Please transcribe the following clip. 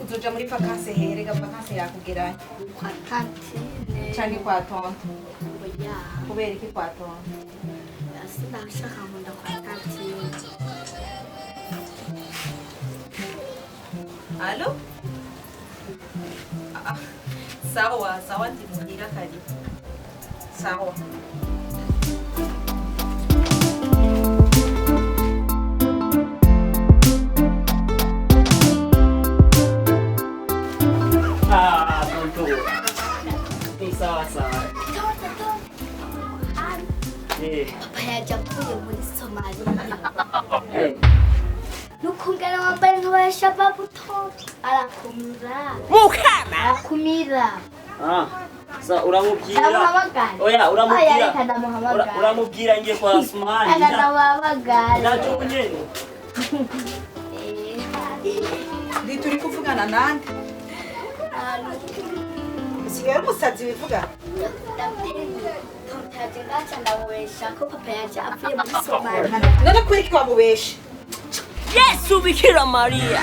Uzoja muri vacances herega vacances yakugeranye? Kwa tantine. Canke kwa tonto? Oya. Kubera iki kwa tonto? Sinashaka, nkunda kwa tantine. Allô? Ah, sawa sawa, ndi muhira karibu. Sawa. Ah, tonto. Ni sawa sawa. Toto, papa yaje avuye muri Somaliya. Nukungana wambaye nk'abashababu, toto arakumira. Mukama. Arakumira. Ah. Sa uramubwira. Ndamuhamagara. Oya, Oya, uramubwira. reka ndamuhamagara. Uramubwira ngiye kwa Sumani. Reka ndamuhamagara. Ndaje ubunyene. Ndi turi kuvugana nande? Usigaye uri umusazi wivuga. Tonto yaje ngaca ndamubesha ko papa yaje avuye muri Somaliya. None kubera iki wamubeshe? Yesu Bikira Maria.